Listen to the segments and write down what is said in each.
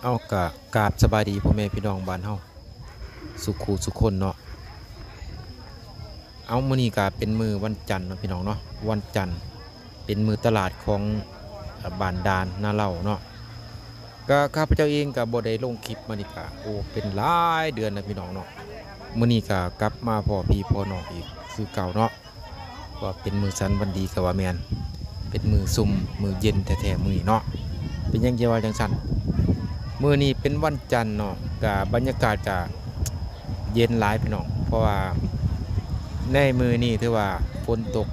ເອົາ ກະກາບສະບາຍດີພໍ່ແມ່ພີ່ນ້ອງບ້ານເຮົາສູ່ຄູ່ສູ່ຄົນເນາະ. ເອົາ ມື້ນີ້ກະເປັນມື້ວັນຈັນເນາະພີ່ນ້ອງເນາະ, ວັນຈັນເປັນມື້ຕະຫຼາດຂອງ ອາ ບ້ານດ່ານນາເຫຼົ່າເນາະ. ກະຂ້າພະເຈົ້າເອງກະບໍ່ໄດ້ລົງຄລິບມານີ້ກະ ໂອ້ ເປັນຫຼາຍເດືອນແລ້ວພີ່ນ້ອງເນາະ. ມື້ນີ້ກະກັບມາພໍ້ພີ່ພໍ້ນ້ອງອີກຄືເກົ່າເນາະ. ວ່າເປັນມື້ສັນວັນດີກໍວ່າແມ່ນ, ເປັນມື້ຊຸ່ມ ມື້ເຢັນແທ້ໆມື້ນີ້ເນາະ. ເປັນຫຍັງຈະວ່າຈັ່ງຊັ້ນ? ມື້ນີ້ເປັນວັນຈັນເນາະ, ກະບັນຍາກາດກະເຢັນຫຼາຍພີ່ນ້ອງ, ເພາະວ່າໃນມື້ນີ້ຖືວ່າຝົນຕົກ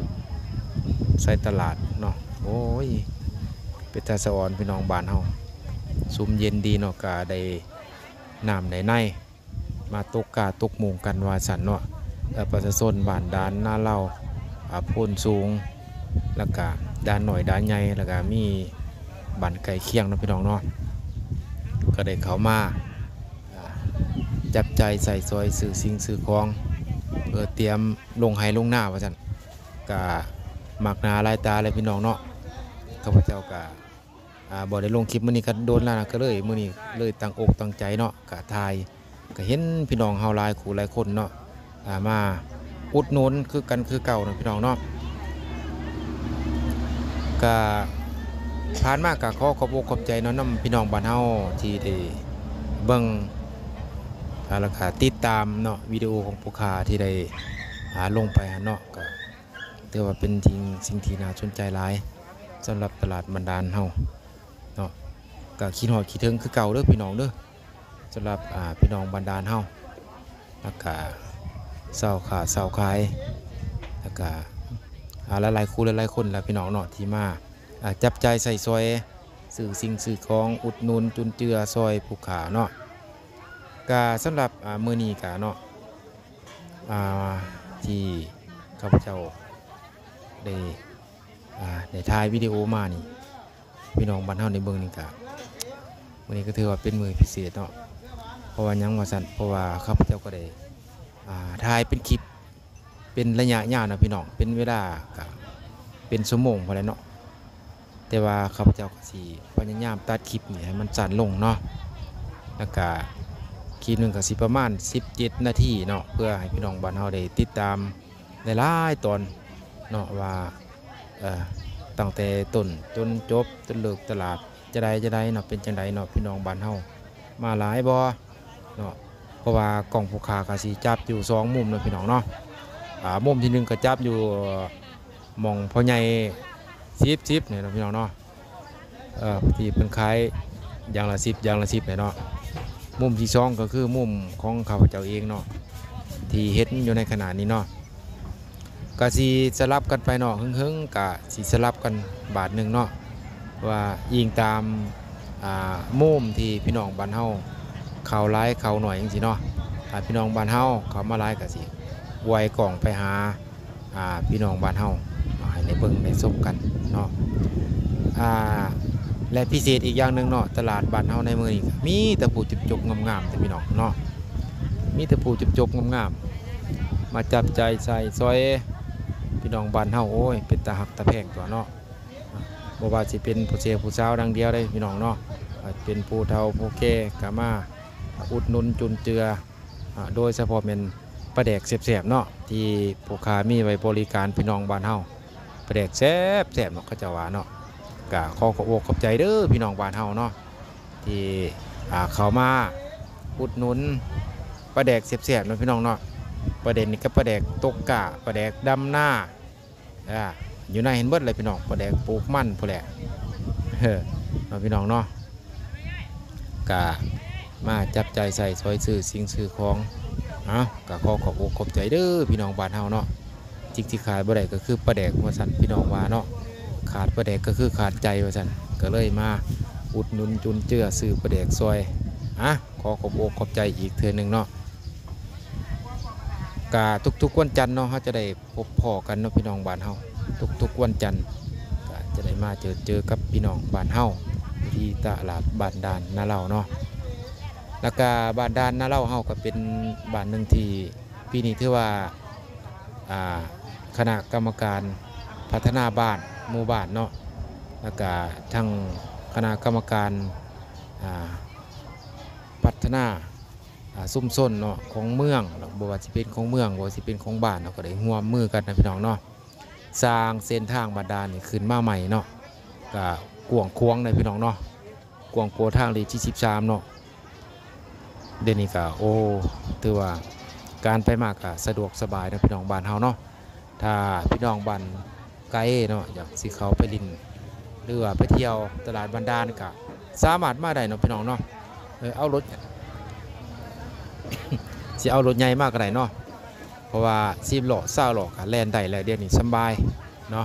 ໃສ່ຕະຫຼາດເນາະ. ໂອ້ຍ ເປັນຕາສະອອນພີ່ນ້ອງບ້ານເຮົາ, ຊຸ່ມເຢັນດີເນາະ, ກະໄດ້ນ້ຳໄດ້ໃນ ມາຕົກກ້າຕົກໂມງກັນວ່າຊັ້ນເນາະ. ເອີ ປະຊາຊົນບ້ານດ່ານນາເຫຼົ່າ ອາ ໂພນສູງ ແລ້ວກະດ່ານນ້ອຍດ່ານໃຫຍ່ ແລ້ວກະມີບ້ານໃກ້ຄຽງເນາະພີ່ນ້ອງເນາະ, ກໍໄດ້ເຂົ້າມາ ອາ ຈັບຈ່າຍໃຊ້ສອຍ ຊື້ສິ່ງຊື້ຂອງ ເພື່ອຕຽມລົງໄຮ່ລົງນາວ່າຊັ້ນ. ກະມັກໜ້າຫຼາຍຕາແຫຼະພີ່ນ້ອງເນາະ. ຂ້າພະເຈົ້າກະ ອາ ບໍ່ໄດ້ລົງຄລິບມື້ນີ້ກໍດົນແລ້ວນະ, ກໍເລີຍມື້ນີ້ເລີຍຕັ້ງອົກຕັ້ງໃຈເນາະ ກະຖ່າຍ, ກະເຫັນພີ່ນ້ອງເຮົາຫຼາຍຄູ່ຫຼາຍຄົນເນາະ ອາ ມາອຸດໜູນຄືກັນຄືເກົ່າເນາະພີ່ນ້ອງເນາະ. ກະຜ່ານມາກະຂໍຂອບອົກຂອບໃຈເນາະ ນຳພີ່ນ້ອງບ້ານເຮົາທີ່ໄດ້ເບິ່ງ ອາ ແລ້ວກະຕິດຕາມເນາະ ວິດີໂອຂອງຜູ້ຂ້າທີ່ໄດ້ ອາ ລົງໄປຫັ້ນເນາະ. ກະ ຖືວ່າເປັນສິ່ງ ສິ່ງທີ່ໜ້າສົນໃຈຫຼາຍ ສຳລັບຕະຫຼາດບ້ານດ່ານເຮົາເນາະ. ກະຄິດຮອດຄິດເຖິງຄືເກົ່າເດີພີ່ນ້ອງເດີ, ສຳລັບ ອາ ພີ່ນ້ອງບ້ານດ່ານເຮົາ ແລ້ວກະຊາວຄ້າຊາວຂາຍ ແລ້ວກະ ອາ ຫຼາຍໆຄູ່ຫຼາຍໆຄົນລະພີ່ນ້ອງເນາະ ທີ່ມາ ອາ ຈັບຈ່າຍໃຊ້ສອຍ ຊື້ສິ່ງຊື້ຂອງ ອຸດໜູນຈຸນເຈືອຊ່ອຍຜູ້ຂ້າເນາະ. ກະສຳລັບ ອາ ມື້ນີ້ກະເນາະ ອາ ທີ່ຂ້າພະເຈົ້າໄດ້ ອາ ໄດ້ຖ່າຍວິດີໂອມານີ້ ພີ່ນ້ອງບ້ານເຮົາໄດ້ເບິ່ງນີ້ກະ ມື້ນີ້ກໍຖືວ່າເປັນມື້ພິເສດເນາະ. ເພາະວ່າຫຍັງວ່າຊັ້ນ? ເພາະວ່າຂ້າພະເຈົ້າກໍໄດ້ ອາ ຖ່າຍເປັນຄລິບເປັນໄລຍະຍາວນະພີ່ນ້ອງ, ເປັນເວລາກະເປັນຊົ່ວໂມງພຸ້ນແຫຼະເນາະ. ແຕ່ວ່າຂ້າພະເຈົ້າກໍຊິພະຍາຍາມຕັດຄລິບນີ້ໃຫ້ມັນສັ້ນລົງເນາະ, ແລ້ວກະຄລິບໜຶ່ງກໍຊິປະມານສິບເຈັດນາທີເນາະ ເພື່ອໃຫ້ພີ່ນ້ອງບ້ານເຮົາໄດ້ຕິດຕາມຫຼາຍໆຕອນເນາະ ວ່າ ເອີ ຕັ້ງແຕ່ຕົ້ນຈົນຈົບ ຈົນເລີກຕະຫຼາດ ຈະໃດຈະໃດເນາະ ເປັນຈັ່ງໃດເນາະ ພີ່ນ້ອງບ້ານເຮົາມາຫຼາຍບໍ່ເນາະ. ເພາະວ່າກ້ອງຜູ້ຂ້າກໍຊິຈັບຢູ່ສອງມຸມເນາະ ພີ່ນ້ອງເນາະ. ອາ ມຸມທີໜຶ່ງກໍຈັບຢູ່ໝ່ອງພໍ່ໃຫຍ່ສິບສິບນີ້ເນາະ ພີ່ນ້ອງເນາະ, ເອີ ທີ່ເພິ່ນຂາຍຢ່າງລະສິບ ຢ່າງລະສິບນີ້ເນາະ. ມຸມທີສອງກໍຄືມຸມຂອງຂ້າພະເຈົ້າເອງເນາະ ທີ່ເຫັນຢູ່ໃນຂະນະນີ້ເນາະ. ກະຊິສະຫຼັບກັນໄປເນາະ, ເຫິງໆກະຊິສະຫຼັບກັນບາດໜຶ່ງເນາະ ວ່າອີງຕາມ ອາ ມຸມທີ່ພີ່ນ້ອງບ້ານເຮົາເຂົ້າຫຼາຍເຂົ້າໜ້ອຍຈັ່ງຊີ້ເນາະ. ອາ ພີ່ນ້ອງບ້ານເຮົາເຂົ້າມາຫຼາຍກະຊິອວຍກ້ອງໄປຫາ ອາ ພີ່ນ້ອງບ້ານເຮົາເນາະ ໃຫ້ໄດ້ເບິ່ງໄດ້ຊົມກັນເນາະ. ອາ ແລະ ພິເສດອີກຢ່າງໜຶ່ງເນາະ ຕະຫຼາດບ້ານເຮົາໃນມື້ນີ້ມີແຕ່ຜູ້ຈົບໆງາມໆເດີພີ່ນ້ອງເນາະ, ມີແຕ່ຜູ້ຈົບໆງາມໆ ມາຈັບຈ່າຍໃຊ້ສອຍພີ່ນ້ອງບ້ານເຮົາ. ໂອ້ຍ ເປັນຕາຮັກຕາແພງຕົວະເນາະ. ບໍ່ວ່າຊິເປັນຜູ້ແຊຜູ້ສາວດັ່ງດຽວເດ້ພີ່ນ້ອງເນາະ, ອາດເປັນຜູ້ເຖົ້າຜູ້ແກ່ກໍມາອຸດໜູນຈຸນເຈືອ ອາ ໂດຍສະເພາະແມ່ນປາແດກແຊບໆເນາະ ທີ່ພໍ່ຄ້າມີໄວ້ບໍລິການພີ່ນ້ອງບ້ານເຮົາ. ປາແດກແຊບໆເນາະ ເຂົາເຈົ້າວ່າເນາະ. ກະຂໍຂອບອົກຂອບໃຈເດີພີ່ນ້ອງບ້ານເຮົາເນາະ ທີ່ ອາ ເຂົ້າມາອຸດໜູນປາແດກແຊບໆເນາະ ພີ່ນ້ອງເນາະ. ປາແດກນີ້ກໍປາແດກຕົກກ້າ ປາແດກດຳນາ ອາ ຢູ່ໃນເຫັນເບິດເລີຍພີ່ນ້ອງ, ປາແດກປູກມັນພຸ້ນແຫຼະ ເນາະ ພີ່ນ້ອງເນາະ. ກະມາຈັບຈ່າຍໃຊ້ສອຍຊື້ສິ່ງຊື້ຂອງ. ເອົ້າ ກະຂໍຂອບອົກຂອບໃຈເດີພີ່ນ້ອງບ້ານເຮົາເນາະ. ສິ່ງທີ່ຂາດບໍ່ໄດ້ກໍຄືປາແດກວ່າຊັ້ນ ພີ່ນ້ອງວ່າເນາະ, ຂາດປາແດກກໍຄືຂາດໃຈວ່າຊັ້ນ, ກໍເລີຍມາອຸດໜູນຈຸນເຈືອຊື້ປາແດກຊ່ອຍ. ອາ ຂໍຂອບອົກຂອບໃຈອີກເທື່ອໜຶ່ງເນາະ. ກະທຸກໆວັນຈັນເນາະ ເຮົາຈະໄດ້ ພົບພໍ້ກັນເນາະ ພີ່ນ້ອງບ້ານເຮົາ ທຸກໆວັນຈັນ ກະຈະໄດ້ມາເຈີເຈີກັບພີ່ນ້ອງບ້ານເຮົາທີ່ຕະຫຼາດບ້ານດ່ານນາເຫຼົ່າເນາະ. ແລ້ວກະບ້ານດ່ານນາເຫຼົ່າເຮົາກໍເປັນບ້ານໜຶ່ງທີ່ປີນີ້ຖືວ່າ ອາ ຄະນະກຳມະການ ພັດທະນາບ້ານ ໝູ່ບ້ານເນາະ ແລ້ວກະທັງຄະນະກຳມະການ ອ່າ ພັດທະນາ ອ່າ ຊຸມຊົນເນາະ ຂອງເມືອງເນາະ ບໍ່ວ່າຊິເປັນຂອງເມືອງ ບໍ່ວ່າຊິເປັນຂອງບ້ານເນາະ ກໍໄດ້ຮ່ວມມືກັນນະພີ່ນ້ອງເນາະ ສ້າງເສັ້ນທາງບາດານນີ້ຂຶ້ນມາໃໝ່ເນາະ ກະກວ້າງຂວາງເດ້ພີ່ນ້ອງເນາະ ກວ້າງກວ່າທາງເລກທີສິບສາມເນາະ. ດຽວນີ້ກະ ໂອ້ ຖືວ່າການໄປມາກະສະດວກສະບາຍເນາະພີ່ນ້ອງບ້ານເຮົາເນາະ. ຖ້າພີ່ນ້ອງບ້ານໄກເນາະ ຢາກຊິເຂົ້າໄປຫຼິ້ນ ຫຼືວ່າໄປທ່ຽວຕະຫຼາດບານດານ ກະສາມາດມາໄດ້ເນາະພີ່ນ້ອງເນາະ. ເອີ ເອົາລົດ ຊິເອົາລົດໃຫຍ່ມາກໍໄດ້ເນາະ ເພາະວ່າສິບລໍ້ ຊາວລໍ້ກະແລ່ນໄດ້ແລ້ວ ດຽວນີ້ສຳບາຍເນາະ.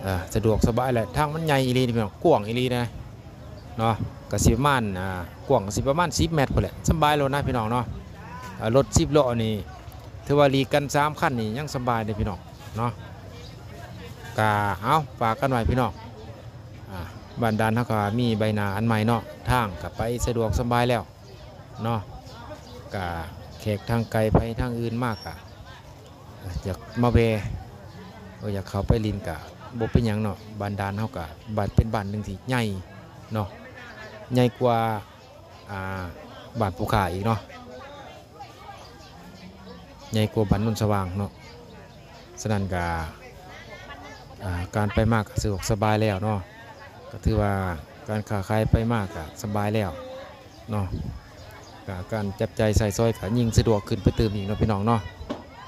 ເອີ ສະດວກສະບາຍແຫຼະ ທາງມັນໃຫຍ່ອີ່ຫຼີພີ່ນ້ອງ ກວ້າງອີ່ຫຼີນະເນາະ ກະຊິປະມານ ອ່າ ກວ້າງກະຊິປະມານສິບແມັດພຸ້ນແຫຼະ ສຳບາຍໂລດນະພີ່ນ້ອງເນາະ. ອ່າ ລົດສິບລໍ້ນີ້ ຖືວ່າຫຼີກກັນສາມຄັນນີ້ຍັງສຳບາຍເດ້ພີ່ນ້ອງເນາະ. ກະ ເອົາ ຝາກກັນໄວ້ພີ່ນ້ອງ ອ່າ ບ້ານດານເຮົາກະມີໃບໜ້າອັນໃໝ່ເນາະ ທາງກະໄປສະດວກສະບາຍແລ້ວ ເນາະ ກະແຂກທາງໄກໄປທາງອື່ນມາກະ ຢາກມາແວ່ ເອີ ຢາກເຂົ້າໄປຫຼິ້ນກະບໍ່ເປັນຫຍັງເນາະ. ບ້ານດານເຮົາກະບ້ານ ເປັນບ້ານໜຶ່ງທີ່ໃຫຍ່ເນາະ ໃຫຍ່ກວ່າ ອ່າ ບ້ານພູຄາອີກເນາະ ໃຫຍ່ກວ່າບ້ານໂນນສະຫວ່າງເນາະ. ສະນັ້ນກະ ອ່າ ການໄປມາກະສະດວກສະບາຍແລ້ວເນາະ ກະຖືວ່າການຄ້າຂາຍໄປມາກະສະບາຍແລ້ວເນາະ ກະການຈັບຈ່າຍໃຊ້ສອຍກະຍິ່ງສະດວກຂຶ້ນໄປຕື່ມອີກເນາະພີ່ນ້ອງເນາະ.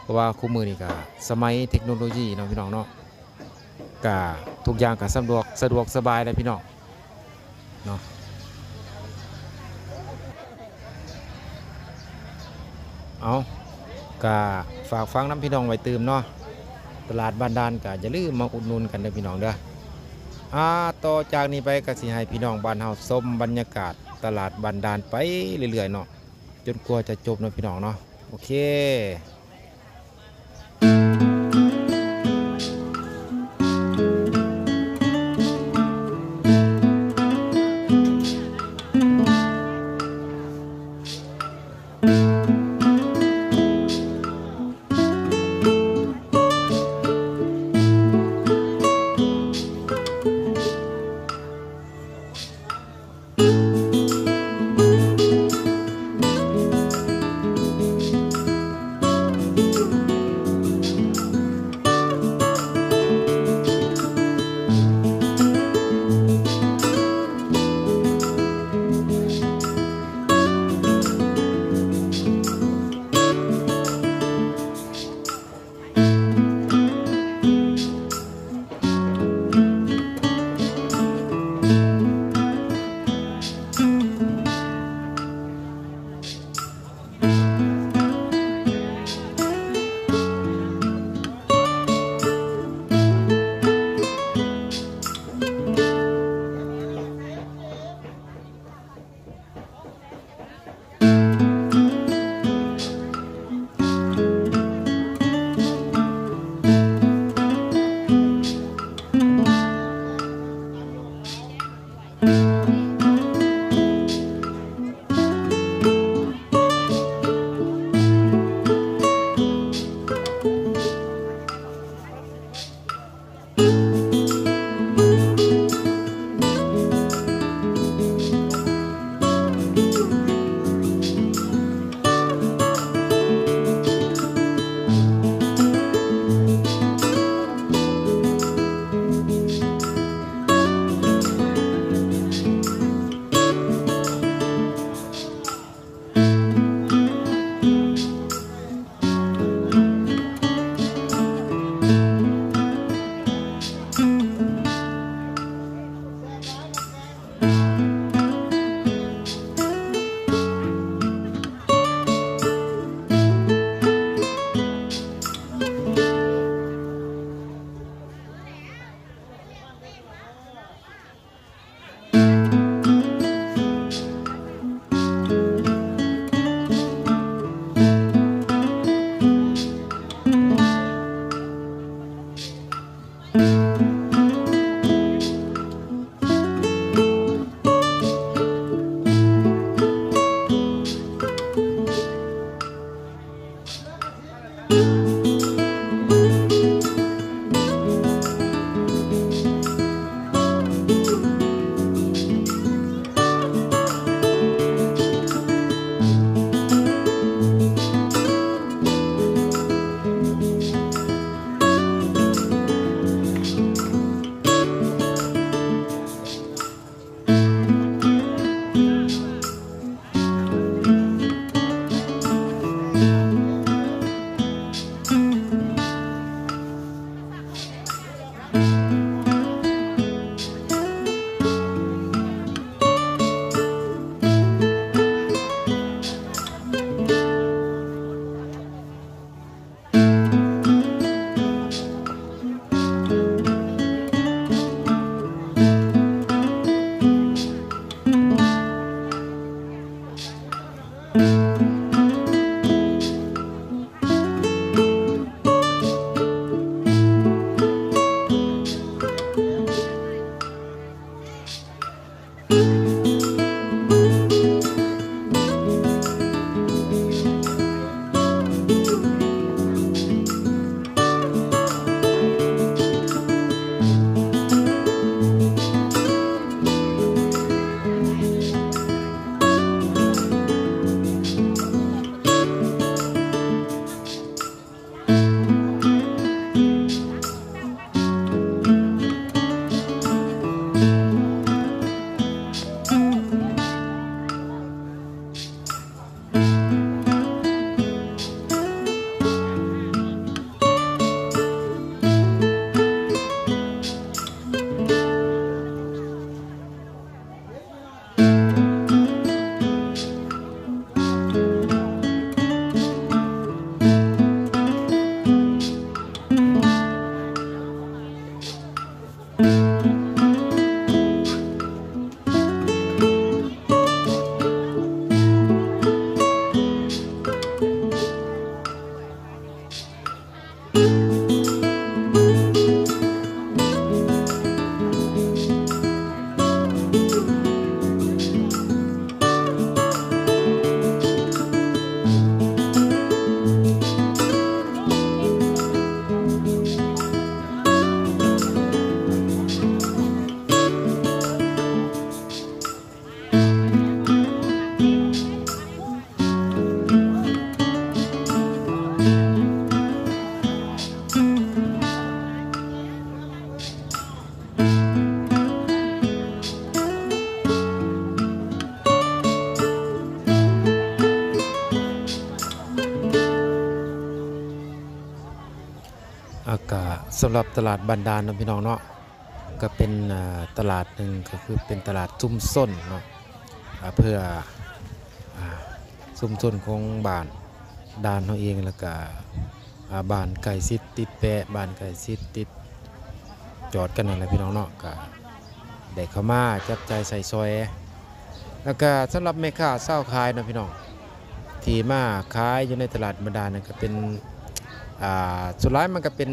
ເພາະວ່າຄູ່ມື້ນີ້ກະສະໄໝເທັກໂນໂລຢີເນາະພີ່ນ້ອງເນາະ ກະທຸກຢ່າງກະສະດວກ ສະດວກສະບາຍແລ້ວພີ່ນ້ອງ ເນາະ. ເອົາ ກະຝາກຝັງນຳພີ່ນ້ອງໄວ້ຕື່ມເນາະ ຕະຫຼາດບ້ານດານກະຢ່າລືມມາອຸດໜູນກັນເດີພີ່ນ້ອງເດີ. ອ່າ ຕໍ່ຈາກນີ້ໄປກະຊິໃຫ້ພີ່ນ້ອງບ້ານເຮົາຊົມບັນຍາກາດຕະຫຼາດບ້ານດານໄປເລື້ອຍໆເນາະ ຈົນກວ່າຈະຈົບເນາະພີ່ນ້ອງເນາະ. ໂອເຄ. ກະສຳລັບຕະຫຼາດບ້ານດ່ານເນາະ ພີ່ນ້ອງເນາະ ກະເປັນ ອ່າ ຕະຫຼາດໜຶ່ງ ກະຄືເປັນຕະຫຼາດຊຸມຊົນເນາະ ອ່າ ເພື່ອ ອ່າ ຊຸມຊົນຂອງບ້ານດ່ານເຮົາເອງ ແລ້ວກະ ອ່າ ບ້ານໃກ້ຊິດຕິດແປະ ບ້ານໃກ້ຊິດຕິດຈອດກັນນັ້ນແຫຼະ ພີ່ນ້ອງເນາະ ກະໄດ້ເຂົ້າມາຈັບຈ່າຍໃຊ້ສອຍ ແລ້ວກະສຳລັບແມ່ຄ້າຊາວຂາຍເນາະ ພີ່ນ້ອງ ທີ່ມາຂາຍຢູ່ໃນຕະຫຼາດບ້ານດ່ານນັ້ນ ກະເປັນ ອ່າ ສ່ວນຫຼາຍມັນກະເປັນ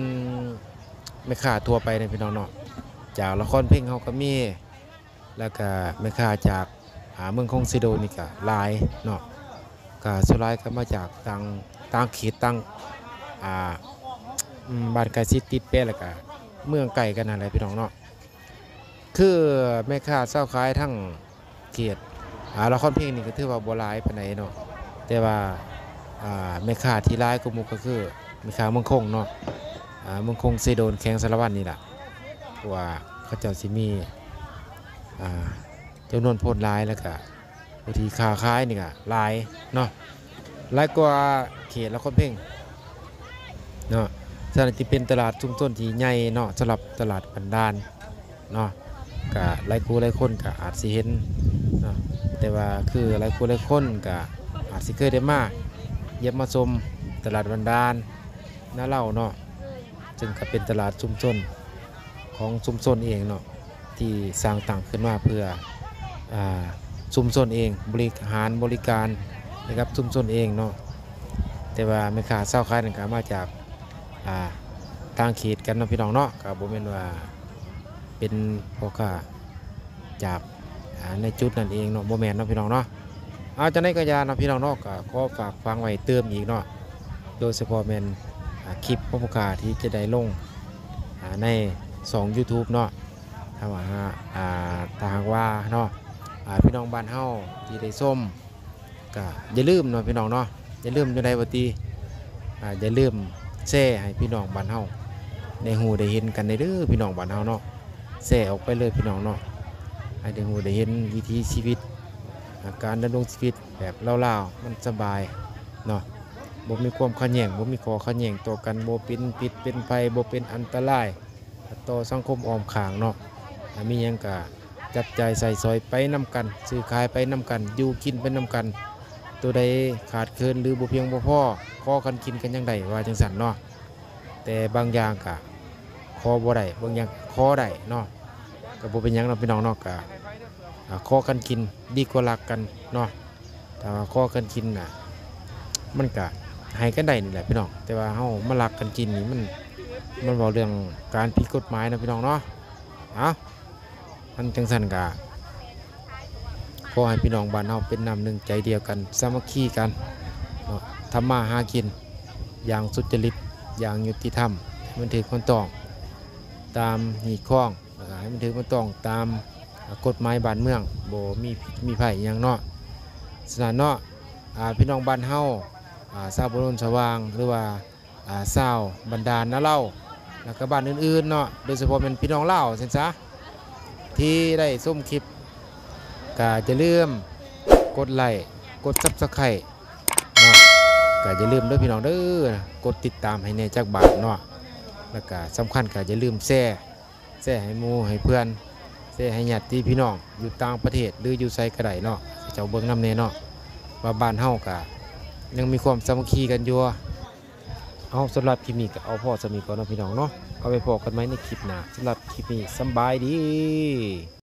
ແມ່ຄ້າທົ່ວໄປເນາະ ພີ່ນ້ອງເນາະ ຈາກລະຄອນເພັງເຮົາກະມີ ແລ້ວກະແມ່ຄ້າຈາກ ອ່າ ເມືອງຄົງເຊໂດນນີ້ກະຫຼາຍເນາະ ກະສ່ວນຫຼາຍກະມາຈາກຕ່າງ ຕ່າງເຂດ ຕ່າງ ອ່າ ອືມ ບ້ານໃກ້ຊິດຕິດແປະ ແລ້ວກະເມືອງໃກ້ກັນຫັ້ນແຫຼະ ພີ່ນ້ອງເນາະ ຄືແມ່ຄ້າຊາວຂາຍທັງ ເຂດ ອ່າ ລະຄອນເພັງນີ້ກະຖືວ່າບໍ່ຫຼາຍປານໃດເນາະ ແຕ່ວ່າ ອ່າ ແມ່ຄ້າທີ່ຫຼາຍກວ່າໝູ່ກະຄືແມ່ຄ້າເມືອງຄົງເນາະ ອ່າ ເມືອງຄົງເຊໂດນ ແຂວງສາລະວັນນີ້ລະ ເພາະວ່າເຂົາເຈົ້າຊິມີ ອ່າ ຈຳນວນຄົນຫຼາຍ ແລ້ວກະຜູ້ທີ່ຄ້າຂາຍນີ້ກະຫຼາຍເນາະ ຫຼາຍກວ່າເຂດລະຄອນເພັງເນາະ ສະນັ້ນຈຶ່ງເປັນຕະຫຼາດຊຸມຊົນທີ່ໃຫຍ່ເນາະ ສຳລັບຕະຫຼາດບ້ານດ່ານ ເນາະ ກະຫຼາຍຄູ່ຫຼາຍຄົນກະອາດຊິເຫັນເນາະ ແຕ່ວ່າຄືຫຼາຍຄູ່ຫຼາຍຄົນກະອາດຊິເຄີຍໄດ້ມາຢ້ຽມມາຊົມຕະຫຼາດບ້ານດ່ານນາເລົາເນາະ ເຊິ່ງກະເປັນຕະຫຼາດຊຸມຊົນຂອງຊຸມຊົນເອງເນາະ ທີ່ສ້າງຕັ້ງຂຶ້ນມາເພື່ອ ອ່າ ຊຸມຊົນເອງ ບໍລິຫານບໍລິການໃຫ້ກັບຊຸມຊົນເອງເນາະ ແຕ່ວ່າແມ່ຄ້າຊາວຂາຍນັ້ນກະມາຈາກ ອ່າ ຕ່າງເຂດກັນເນາະ ພີ່ນ້ອງເນາະ ກະບໍ່ແມ່ນວ່າ ເປັນພໍ່ຄ້າຈາກ ອ່າ ໃນຈຸດນັ້ນເອງເນາະ ບໍ່ແມ່ນເນາະ ພີ່ນ້ອງເນາະ ເອົາ ຈັ່ງໃດກະຢ່າເນາະ ພີ່ນ້ອງເນາະ ກະຂໍຝາກຝັງໄວ້ເຕີມອີກເນາະ ໂດຍສະເພາະແມ່ນ ອ່າ ຄລິບຂອງພໍ່ຄ້າທີ່ຈະໄດ້ລົງ ອ່າ ໃນຊ່ອງຢູທູບເນາະ ຖ້າວ່າ ອ່າ ຖ້າຫາກວ່າເນາະ ອ່າ ພີ່ນ້ອງບ້ານເຮົາທີ່ໄດ້ຊົມ ກະຢ່າລືມເນາະ ພີ່ນ້ອງເນາະ ຢ່າລືມຈັ່ງໃດວ່າຕິ ອ່າ ຢ່າລືມແຊໃຫ້ພີ່ນ້ອງບ້ານເຮົາໄດ້ຮູ້ໄດ້ເຫັນກັນແດ່ເດີ ພີ່ນ້ອງບ້ານເຮົາເນາະ ແຊອອກໄປເລີຍ ພີ່ນ້ອງເນາະ ໃຫ້ໄດ້ຮູ້ໄດ້ເຫັນວິຖີຊີວິດ ອ່າ ການດຳລົງຊີວິດແບບລາວໆ ມັນສະບາຍເນາະ ບໍ່ມີຄວາມຂັດແຍ່ງ ບໍ່ມີຂໍ້ຂັດແຍ່ງຕໍ່ກັນ ບໍ່ເປັນພິດເປັນໄພ ບໍ່ເປັນອັນຕະລາຍ ຕໍ່ສັງຄົມອ້ອມຂ້າງເນາະ ຖ້າມີຫຍັງກະຈັບຈ່າຍໃຊ້ສອຍໄປນຳກັນ ຊື້ຂາຍໄປນຳກັນ ຢູ່ກິນໄປນຳກັນ ໂຕໃດຂາດເຂີນ ຫຼື ບໍ່ພຽງບໍ່ພໍ ຂໍກັນກິນກັນຍັງໄດ້ ວ່າຈັ່ງຊັ້ນເນາະ ແຕ່ບາງຢ່າງກະຂໍບໍ່ໄດ້ ບາງຢ່າງຂໍໄດ້ເນາະ ກະບໍ່ເປັນຫຍັງເນາະ ພີ່ນ້ອງເນາະ ກະ ອ່າ ຂໍກັນກິນດີກວ່າລັກກັນເນາະ ຖ້າວ່າຂໍກັນກິນນະ ມັນກະໃຫ້ກັນໄດ້ນີ້ແຫຼະ ພີ່ນ້ອງ ແຕ່ວ່າເຮົາມາລັກກັນກິນນີ້ ມັນ ມັນເວົ້າເລື່ອງການຜິດກົດໝາຍເນາະ ພີ່ນ້ອງເນາະ ເອົາ ຄັນຈັ່ງຊັ້ນກະ ຂໍໃຫ້ພີ່ນ້ອງບ້ານເຮົາເປັນນ້ຳໜຶ່ງໃຈດຽວກັນ ສາມັກຄີກັນເນາະ ທຳມາຫາກິນຢ່າງສຸດຈະລິດ ຢ່າງຍຸຕິທຳ ໃຫ້ມັນຖືກມັນຕ້ອງຕາມຮີດຄອງ ແລ້ວກະໃຫ້ມັນຖືກມັນຕ້ອງຕາມ ອ່າ ກົດໝາຍບ້ານເມືອງ ບໍ່ມີພິດມີໄພອີ່ຫຍັງເນາະ ສະນັ້ນເນາະ ອ່າ ພີ່ນ້ອງບ້ານເຮົາ ອ່າ ຊາວໂພນໂນນສະຫວ່າງ ຫຼືວ່າ ອ່າ ຊາວບ້ານດ່ານນາເລົາ ແລ້ວກະບ້ານອື່ນໆເນາະ ໂດຍສະເພາະແມ່ນພີ່ນ້ອງລາວຊັ້ນຊະ ທີ່ໄດ້ຊົມຄລິບ ກະຢ່າລືມກົດໄລ້ ກົດຊັບສະໄຄຣບເນາະ ກະຢ່າລືມເດີພີ່ນ້ອງເດີ ກົດຕິດຕາມໃຫ້ແດ່ຈັກບາດເນາະ ແລ້ວກະສຳຄັນກະຢ່າລືມແຊ ແຊໃຫ້ໝູ່ໃຫ້ເພື່ອນ ແຊໃຫ້ຍາດຕິພີ່ນ້ອງຢູ່ຕ່າງປະເທດ ຫຼື ຢູ່ໃສກະໄດ້ເນາະ ເຂົາເຈົ້າເບິ່ງນຳແດ່ເນາະ ວ່າບ້ານເຮົາກະຍັງມີຄວາມສາມັກຄີກັນຢູ່. ເອົາ ສຳລັບຄລິບນີ້ກະເອົາພໍສ່ຳນີ້ກ່ອນເນາະ ພີ່ນ້ອງເນາະ ເອົາໄວ້ພໍ້ກັນໃໝ່ໃນຄລິບໜ້າ ສຳລັບຄລິບນີ້ສຳບາຍດີ.